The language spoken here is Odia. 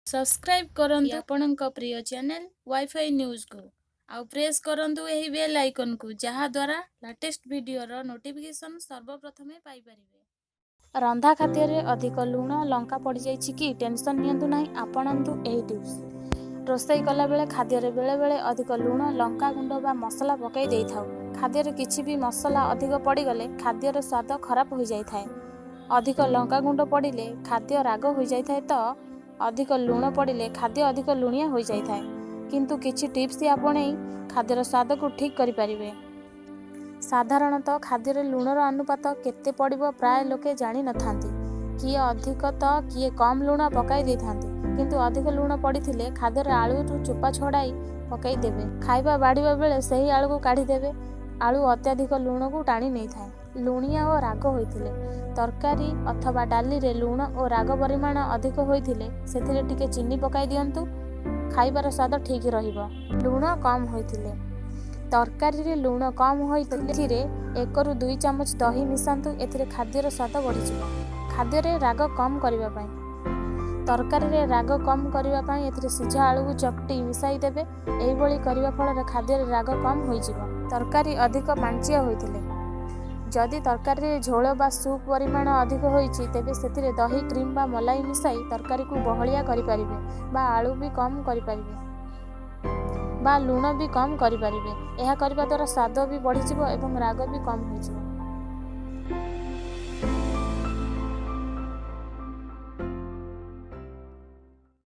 ସବସ୍କ୍ରାଇବ୍ କରନ୍ତୁ ଆପଣଙ୍କ ପ୍ରିୟ ଚ୍ୟାନେଲ୍ ୱାଇଫାଇ ନ୍ୟୁଜ୍କୁ ଆଉ ପ୍ରେସ୍ କରନ୍ତୁ ଏହି ବେଲ୍ ଆଇକନ୍କୁ, ଯାହାଦ୍ୱାରା ଲାଟେଷ୍ଟ ଭିଡ଼ିଓର ନୋଟିଫିକେସନ୍ ସର୍ବପ୍ରଥମେ ପାଇପାରିବେ। ରନ୍ଧା ଖାଦ୍ୟରେ ଅଧିକ ଲୁଣ ଲଙ୍କା ପଡ଼ିଯାଇଛି କି? ଟେନସନ୍ ନିଅନ୍ତୁ ନାହିଁ, ଆପଣାନ୍ତୁ ଏହି ଟିପ୍ସ। ରୋଷେଇ କଲାବେଳେ ଖାଦ୍ୟରେ ବେଳେବେଳେ ଅଧିକ ଲୁଣ, ଲଙ୍କା ଗୁଣ୍ଡ ବା ମସଲା ପକାଇ ଦେଇଥାଉ। ଖାଦ୍ୟରେ କିଛି ବି ମସଲା ଅଧିକ ପଡ଼ିଗଲେ ଖାଦ୍ୟର ସ୍ୱାଦ ଖରାପ ହୋଇଯାଇଥାଏ। ଅଧିକ ଲଙ୍କା ଗୁଣ୍ଡ ପଡ଼ିଲେ ଖାଦ୍ୟ ରାଗ ହୋଇଯାଇଥାଏ ତ ଅଧିକ ଲୁଣ ପଡ଼ିଲେ ଖାଦ୍ୟ ଅଧିକ ଲୁଣିଆ ହୋଇଯାଇଥାଏ। କିନ୍ତୁ କିଛି ଟିପ୍ସ ଆପଣେଇ ଖାଦ୍ୟର ସ୍ୱାଦକୁ ଠିକ୍ କରିପାରିବେ। ସାଧାରଣତଃ ଖାଦ୍ୟରେ ଲୁଣର ଅନୁପାତ କେତେ ପଡ଼ିବ, ପ୍ରାୟ ଲୋକେ ଜାଣିନଥାନ୍ତି। କିଏ ଅଧିକ ତ କିଏ କମ୍ ଲୁଣ ପକାଇ ଦେଇଥାନ୍ତି। କିନ୍ତୁ ଅଧିକ ଲୁଣ ପଡ଼ିଥିଲେ ଖାଦ୍ୟରେ ଆଳୁରୁ ଚୋପା ଛଡ଼ାଇ ପକାଇ ଦେବେ। ଖାଇବା ବାଢ଼ିବା ବେଳେ ସେହି ଆଳୁକୁ କାଢ଼ିଦେବେ। ଆଳୁ ଅତ୍ୟଧିକ ଲୁଣକୁ ଟାଣି ନେଇଥାଏ। ଲୁଣିଆ ଓ ରାଗ ହୋଇଥିଲେ, ତରକାରୀ ଅଥବା ଡାଲିରେ ଲୁଣ ଓ ରାଗ ପରିମାଣ ଅଧିକ ହୋଇଥିଲେ ସେଥିରେ ଟିକେ ଚିନି ପକାଇ ଦିଅନ୍ତୁ, ଖାଇବାର ସ୍ୱାଦ ଠିକ୍ ରହିବ। ଲୁଣ କମ୍ ହୋଇଥିଲେ, ତରକାରୀରେ ଲୁଣ କମ୍ ହୋଇଥିଲେ ଏଥିରେ 1ରୁ 2 ଚାମଚ ଦହି ମିଶାନ୍ତୁ। ଏଥିରେ ଖାଦ୍ୟର ସ୍ୱାଦ ବଢ଼ିଯିବ। ଖାଦ୍ୟରେ ରାଗ କମ୍ କରିବା ପାଇଁ, ତରକାରୀରେ ରାଗ କମ୍ କରିବା ପାଇଁ ଏଥିରେ ସିଝା ଆଳୁକୁ ଚକଟି ମିଶାଇ ଦେବେ। ଏହିଭଳି କରିବା ଫଳରେ ଖାଦ୍ୟରେ ରାଗ କମ୍ ହୋଇଯିବ। ତରକାରୀ ଅଧିକ ପାଣିଚିଆ ହୋଇଥିଲେ, ଯଦି ତରକାରୀରେ ଝୋଳ ବା ସୁପ୍ ପରିମାଣ ଅଧିକ ହୋଇଛି, ତେବେ ସେଥିରେ ଦହି, କ୍ରିମ୍ ବା ମଲାଇ ମିଶାଇ ତରକାରୀକୁ ବହଳିଆ କରିପାରିବେ ବା ଆଳୁ ବି କମ୍ କରିପାରିବେ ବା ଲୁଣ ବି କମ୍ କରିପାରିବେ। ଏହା କରିବା ଦ୍ୱାରା ସ୍ୱାଦ ବି ବଢ଼ିଯିବ ଏବଂ ରାଗ ବି କମ୍ ହୋଇଯିବ।